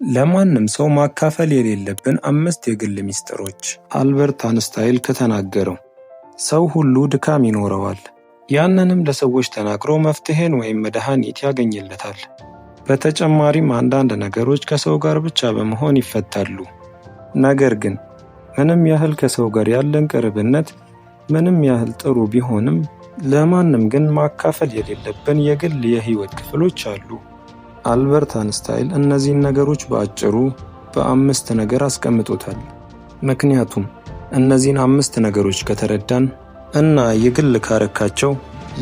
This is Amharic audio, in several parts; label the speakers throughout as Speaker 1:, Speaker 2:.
Speaker 1: ለማንም ሰው ማካፈል የሌለብን አምስት የግል ሚስጥሮች። አልበርት አንስታይን ከተናገረው፣ ሰው ሁሉ ድካም ይኖረዋል። ያንንም ለሰዎች ተናግሮ መፍትሄን ወይም መድኃኒት ያገኝለታል። በተጨማሪም አንዳንድ ነገሮች ከሰው ጋር ብቻ በመሆን ይፈታሉ። ነገር ግን ምንም ያህል ከሰው ጋር ያለን ቅርብነት ምንም ያህል ጥሩ ቢሆንም ለማንም ግን ማካፈል የሌለብን የግል የህይወት ክፍሎች አሉ። አልበርት አንስታይን እነዚህን ነገሮች በአጭሩ በአምስት ነገር አስቀምጦታል። ምክንያቱም እነዚህን አምስት ነገሮች ከተረዳን እና የግል ካረካቸው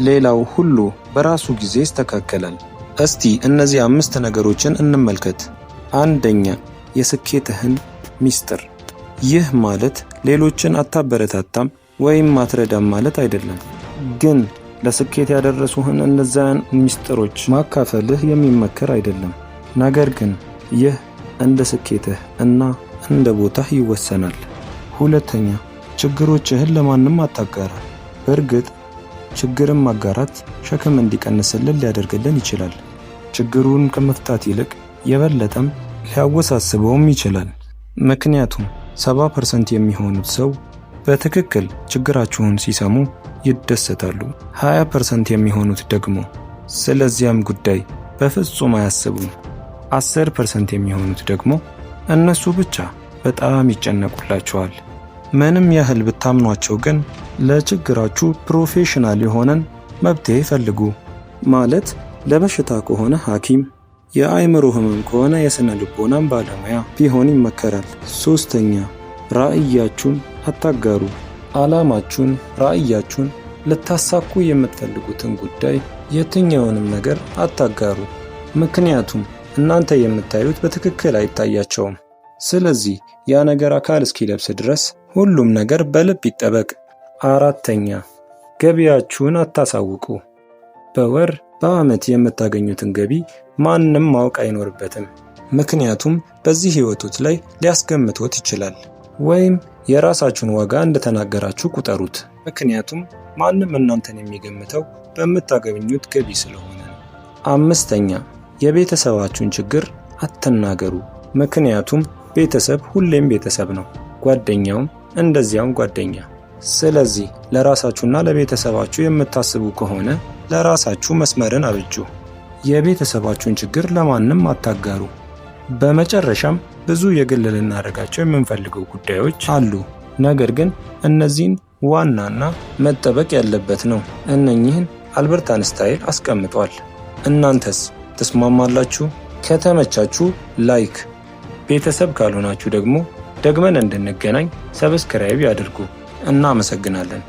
Speaker 1: ሌላው ሁሉ በራሱ ጊዜ ይስተካከላል። እስቲ እነዚህ አምስት ነገሮችን እንመልከት። አንደኛ፣ የስኬትህን ሚስጥር። ይህ ማለት ሌሎችን አታበረታታም ወይም አትረዳም ማለት አይደለም። ግን ለስኬት ያደረሱህን እነዚያን ሚስጥሮች ማካፈልህ የሚመከር አይደለም። ነገር ግን ይህ እንደ ስኬትህ እና እንደ ቦታህ ይወሰናል። ሁለተኛ፣ ችግሮችህን ለማንም አታጋራ። በእርግጥ ችግርን ማጋራት ሸክም እንዲቀንስልን ሊያደርግልን ይችላል። ችግሩን ከመፍታት ይልቅ የበለጠም ሊያወሳስበውም ይችላል። ምክንያቱም 70% የሚሆኑት ሰው በትክክል ችግራችሁን ሲሰሙ ይደሰታሉ። 20% የሚሆኑት ደግሞ ስለዚያም ጉዳይ በፍጹም አያስቡም። 10% የሚሆኑት ደግሞ እነሱ ብቻ በጣም ይጨነቁላቸዋል። ምንም ያህል ብታምኗቸው ግን ለችግራችሁ professional የሆነን መፍትሄ ፈልጉ። ማለት ለበሽታ ከሆነ ሐኪም፣ የአእምሮ ህመም ከሆነ የስነ ልቦናም ባለሙያ ቢሆን ይመከራል። ሶስተኛ፣ ራዕያችሁን አታጋሩ። ዓላማችሁን፣ ራዕያችሁን፣ ልታሳኩ የምትፈልጉትን ጉዳይ፣ የትኛውንም ነገር አታጋሩ። ምክንያቱም እናንተ የምታዩት በትክክል አይታያቸውም። ስለዚህ ያ ነገር አካል እስኪለብስ ድረስ ሁሉም ነገር በልብ ይጠበቅ። አራተኛ፣ ገቢያችሁን አታሳውቁ። በወር በዓመት የምታገኙትን ገቢ ማንም ማወቅ አይኖርበትም። ምክንያቱም በዚህ ህይወቶት ላይ ሊያስገምቶት ይችላል። ወይም የራሳችሁን ዋጋ እንደተናገራችሁ ቁጠሩት። ምክንያቱም ማንም እናንተን የሚገምተው በምታገኙት ገቢ ስለሆነ ነው። አምስተኛ፣ የቤተሰባችሁን ችግር አትናገሩ። ምክንያቱም ቤተሰብ ሁሌም ቤተሰብ ነው፣ ጓደኛውም እንደዚያውም ጓደኛ። ስለዚህ ለራሳችሁና ለቤተሰባችሁ የምታስቡ ከሆነ ለራሳችሁ መስመርን አብጁ። የቤተሰባችሁን ችግር ለማንም አታጋሩ። በመጨረሻም ብዙ የግል ልናደርጋቸው የምንፈልገው ጉዳዮች አሉ። ነገር ግን እነዚህን ዋናና መጠበቅ ያለበት ነው። እነኚህን አልበርት አንስታይን አስቀምጧል። እናንተስ ትስማማላችሁ? ከተመቻችሁ like፣ ቤተሰብ ካልሆናችሁ ደግሞ ደግመን እንድንገናኝ subscribe ያድርጉ። እናመሰግናለን።